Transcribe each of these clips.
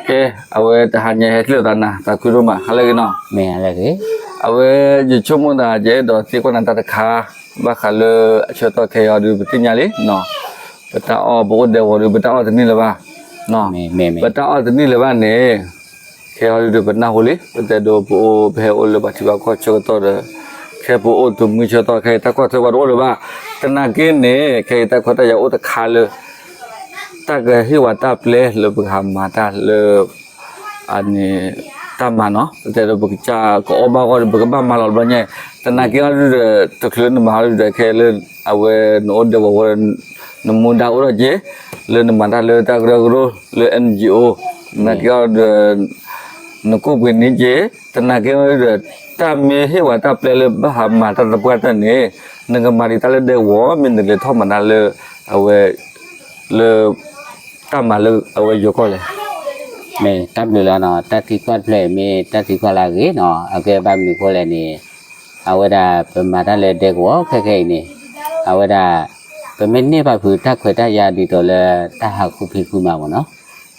ကဲ, အဝဲတဟါညါဟဲထံၣ်လိာ်သးနၤ သးခုဒိၣ်မး ဟါလၢအဂ့ၤနီၤ. အဝဲယဆိကမိၣ်သး ယအဲၣ်ဒိးသံကွၢ်နၤတၢ်တခါ, ဘၣ်ဃးလၢအဆၢကတီၢ်ခဲအံၤဒုး ပသ့ၣ်ညါလံ, ပတၢ်အီၣ်ပအိၣ်ဒဲကဝီၤဒုး ပတၢ်အီၣ်တန့ၢ်လၢၤဘၣ်, ပတၢ်အီၣ်တန့ၢ်လၢၤဘၣ်န့ၣ် ခဲအံၤဒုးပနၢ်ဟူလံ, ပတဲဒိးပအိၣ် ပဟဲအိၣ်လၢပှၤထံပှၤကီၢ်ဆၢကတီၢ်ဒီး ခဲပအိၣ်တမှံဆၢကတီၢ် ခဲအံၤတၢ်ကွၢ်ထွဲပှၤတအိၣ်လၢၤဘၣ်. သနာ်က့န့ၣ် ခဲအံၤတၢ်ခွဲးတၢ်ယာ်အိၣ်တခါလၢ တၢ်ကဟ့ၣ်ဝဲတၢ်ပျဲလၢပကဟးမၤတၢ်လၢ အန့ၣ် တၢ်မၤနီၤ, ပတဲဒိးပကစၢ်ကအီၣ်ဘၣ်ဂီၢ်ဒီး ပကဘၣ်မၤလီၤတဘျီညါ, သနာ်က့အီၤဒုးဒီး တချုးနမၤဟီဒုးဒီး ခဲလၢ အဝဲနအိၣ်ဒဲကဝီၤဝဲ နမူဒါအိၣ်ထီၣ်က့ၤ လၢနမၤတၢ်လၢတၢ်ကရၢကရိလၢ NGO, သနာ်က့အီၤဒီး နကိၣ်ပှ့ၤန့ၢ်က့ၤ, သနာ်က့အီၤဒုးဒီး တၢ်မ့ၢ်ဟ့ၣ်ဝဲတၢ်ပျဲလၢဘၣ်ဟးမၤတၢ်သပှၢ်တၢၢ်န့ၣ် နကမၤဒံးတၢ်လၢဒဲကဝီၤ မ့ၢ်နကလဲၤထီၣ်မၤတၢ်လၢ အဝဲ လၢ တၢ်မၤလၢအဝဲယိၤကီၢ်လဲၣ်. မ့ၢ်တၢ်ဘျုးလီၤနီၤ, တၢ်သံကွၢ်တဖျၢၣ်အံၤမ့ၢ်တၢ်သံကွၢ်လၢအဂ့ၤနီၤ, အကဲဘၣ်မနုၤအဃိလဲၣ်န့ၣ် အဝဲဒၣ်ပမၤတၢ်လၢဒဲကဝီၤခဲခဲအံၤန့ၣ် အဝဲဒၣ် ပမ့ၢ်န့ၢ်ဘၣ်ဖုးတၢ်ခွဲးတၢ်ယာ်ဒ်သိးလၢတၢ်ဟးဃုဖံးဃုမၤမ့ၢ်နီၤ,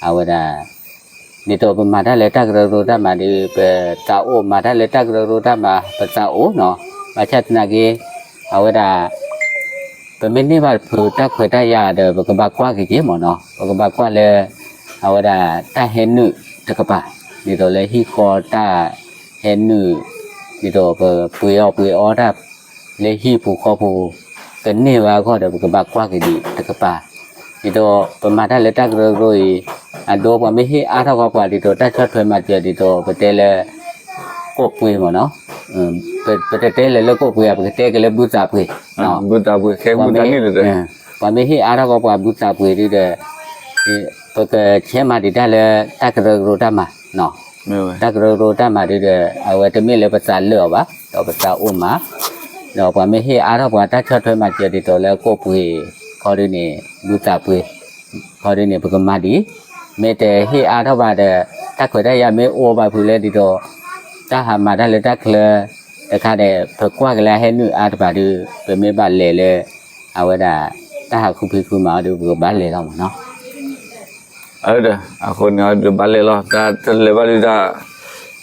အဝဲဒၣ် ဒ်သိးပမၤတၢ်လၢတၢ်ကရၢကရိတၢ်မၤဒီး ပသးအိၣ်မၤတၢ်လၢတၢ်ကရၢကရိတၢ်မၤ ပသးအိၣ်နီၤ, ဘၣ်ဆၣ်သနာ်က့ အဝဲဒၣ် ပမ့ၢ်န့ၢ်ဘၣ်ဖုးတၢ်ခွဲးတၢ်ယာ်ဒီး ပကဘၣ်ကွၢ်က့ၤက့ၤမ့ၢ်နီၤ, ပကဘၣ်ကွၢ်လၢ အဝဲဒၣ်တၢ်ဟဲနုာ်တကပၤ, ဒ်သိးလၢဟံၣ်ဃီတၢ်ဟဲနုာ်, ဒ်သိးပပှ့ၤအီၣ်ပှ့ၤအီတၢ် လၢဟံၣ်ပူၤဃီပူၤ ကန့ၢ်ဘၣ်အဂီၢ်ဒီး ပကဘၣ်ကွၢ်က့ၤဒံးတကပၤ, ဒ်သိးပမၤတၢ်လၢတၢ်ကရၢကရိအံၤ အဒိပှၤမ့ၢ်ဟ့ၣ်အါထီၣ်ကီးပှၤဒ်သိးတၢ်ဆီၣ်ထွဲမၤစၢၤဒ်သိးပတဲလၢ ကိၣ်ပှ့ၤမ့ၢ်နီၤ, ပတတဲလၢၤလၢကိၣ်ပှ့ၤ ပကတဲက့ၤလၢဘုသးပှ့ၤ, ပှၤမ့ၢ်ဟ့ၣ်အါထီၣ်ကီးပှၤဘုသးပှ့ၤဒ်ဒီး ပကဆဲးမၤဒံးတၢ်လၢတၢ်ကရၢကရိတၢ်မၤ တၢ်ကရၢကရိတၢ်မၤဒ်ဒီး အဝဲတမ့ၢ်လၢပသးလၢာ်အီၤဘၣ်, ဒီးပသးအိၣ်မၤ, ဒီးပှၤမ့ၢ်ဟ့ၣ်အါထီၣ်ပှၤတၢ်ဆီၣ်ထွဲမၤစၢၤဒ်သိးလၢကိၣ်ပှ့ၤ ခီဒ်န့ၣ် ဘုသးပှ့ၤ ခီဒ်န့ၣ် ပကမၤဒံး, မ့ၢ်တဟ့ၣ်အါထီၣ်ဘၣ်ဒီး တၢ်ခွဲးတၢ်ယာ်မ့ၢ်အိၣ်ဘၣ်ဖုးလၢဒ်သိး တၢ်ဟးမၤတၢ်လၢတၢ်ချၢ တခါဒီး ပကွၢ်က့ၤလၢအဟဲနုာ်အါတပၤဒီး ပမ့ၢ်ဘၣ်လဲၤလၢ အဝဲဒၣ် တၢ်ဟးဃုဖံးဃုမၤအီၤဒီး ပကဘၣ်လဲၤလီၤမ့ၢ်နီၤ. အဃိန့ၣ်ဒီးဘၣ်လဲၤလီၤ တၢ်တလဲၤဘၣ်ဒုးတၢ်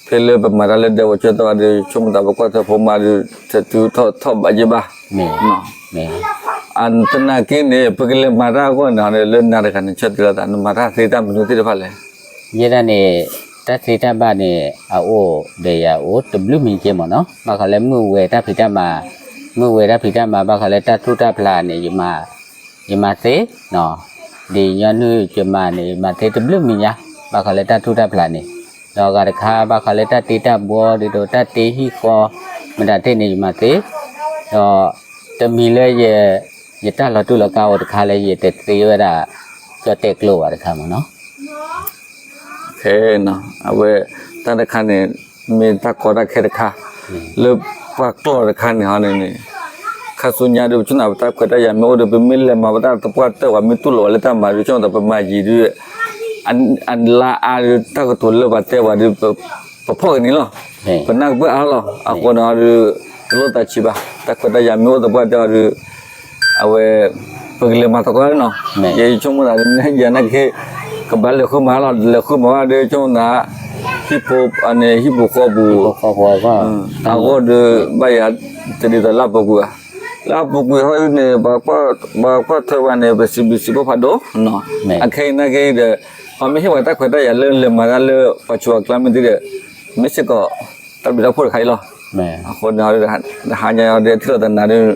ဖဲလၢပမၤတၢ်လၢဒဲကဝီၤဆၢကတီၢ်ဒီး ဆိကမိၣ်သးပကွၢ်ထွဲဖိမါဒီး တထုးထီၣ်ထီၣ်ဘးယဲၢ်ဘၣ်. သနာ်က့န့ၣ် ပကလဲၤမၤတၢ်အဂီၢ်န့ၣ် လၢနၤတဂၤန့ၣ် ဆၢတဲာ်လီၤသး နမၤတၢ်သ့တၢ်မနုၤသ့ၣ်တဖၣ်လဲၣ်. ယဲဒၣ်န့ၣ် တၢ်သ့တၢ်ဘၣ်န့ၣ် အအိၣ်ဒီးယၤအိၣ်တဘျုးမံၤက့မ့ၢ်နီၤ. ဘၣ်ဃးလၢမုၢ်ဝဲတၢ်ဖံးတၢ်မၤ, မုၢ်ဝဲတၢ်ဖံးတၢ်မၤ ဘၣ်ဃးလၢတၢ်ထူၣ်တၢ်ဖျးန့ၣ် ယမၤသ့, ဒ်ညီနုၢ်ယမၤန့ၣ် ယမၤသ့တဘျုးမံၤညါ, ဘၣ်ဃးလၢတၢ်ထူၣ်တၢ်ဖျးန့ၣ်, ဒီးအဂၤတခါ ဘၣ်ဃးလၢတၢ်တ့တၢ်ဘှီ ဒ်သိးတၢ်တ့ဟံၣ်ဃီ မတၤတ့ၢ်န့ၣ် ယမၤသ့, ဒီးတမံၤလၢ ယတၢ်လီၤတူၢ်လီၤကာ်အိၣ်တခါလၢယတသ့ဝဲဒၣ် ကၠီၣ်တဲၣ်ကျိဘၣ်တခါမ့ၢ်နီၤ. အဝဲ တၢ်တခါန့ၣ် မ့ၢ်တၢ်ကီတၢ်ခဲတခါ လၢပှၤကျီၢ်တခါန့ၣ်ဟီန့ၣ်န့ၣ် ခါဆူညါဒုး ပဆိကမိၣ်ပတၢ်ခွဲးတၢ်ယာ်မ့ၢ်အိၣ်ဒီး ပမ့ၢ်လဲၤမၤပတၢ်သပှၢ်တၢၢ် ပှၤမ့ၢ်တူၢ်လိာ်ဝဲလၢတၢ်မၤဒုး ဆိကမိၣ်သးပမၤယံၤဒုး အလါအါဒုး တၢ်ကတိၤလၢပှၤတဲပှၤဒုး ပဖီၣ်ကန့ၢ်လီၤ. ပနၢ်ကပၢၢ်အါလီၤ. အဃိန့ၣ်ဒုး တလိၣ်သးဆံးဘၣ်. တၢ်ခွဲးတၢ်ယာ်မ့ၢ်အိၣ်သပှၢ်တၢၢ်အီၤဒုး အဝဲ ပကလဲၤမၤသကိးလီၤနီၤ. ယဆိကမိၣ်သးဒ်န့ၣ် ယၤနာ်က့ ကဘၣ်လဲၤဃုမၤလီၤ. လဲၤဃုမၤဘၣ်ဒီး ဆိကမိၣ်သး ဟံၣ်ဖိန့ၣ် ဟံၣ်ပူၤဃီပူၤ အဂီၢ်ဒီး ဘၣ်ယၤတဒ်သိးလၢအပူၤကွံာ်ဘၣ်. လၢအပူၤကွံာ်ဟီဒ်န့ၣ် ပှၤကွၢ်ထွဲဝဲန့ၣ် ပစံးဘျုးစံးဖှိၣ်ဖးဒိၣ်နီၤ. အခဲအံၤနာ်က့ဒီး ပှၤမ့ၢ်ဟ့ၣ်ပှၤတၢ်ခွဲးတၢ်ယာ်လၢလဲၤမၤတၢ်လၢပှၤဆူးပှၤကျါမ့ၢ်သ့ဒီး မ့ၢ်စ့ၢ်ကီး တၢ်ဘျုးတၢ်ဖှိၣ်တခါအံၤလီၤ. အဃိန့ၣ် တဟါညါအံၤဒုး ထံၣ်လိာ်သးနၤဒုး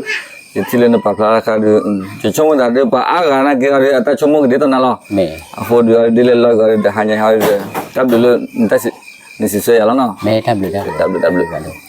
ယထံၣ်လၢနပာ်ဖျါတခါဒုး ယဆိကမိၣ်သးဒုး ပှၤအါဂၤနာ်က့အီၤဒုး အတၢ်ဆိကမိၣ်ကဒ်သိးနၤလီၤ. အဃိဒုး ဒ်လဲၣ်လီၤဂာ်ဒုး တဟါညါအံၤဒုး တၢ်ဘျုးလၢနတၢ်စံးဆၢယၤလီၤနီၤ. တၢ်ဘျုး တၢ်ဘျုး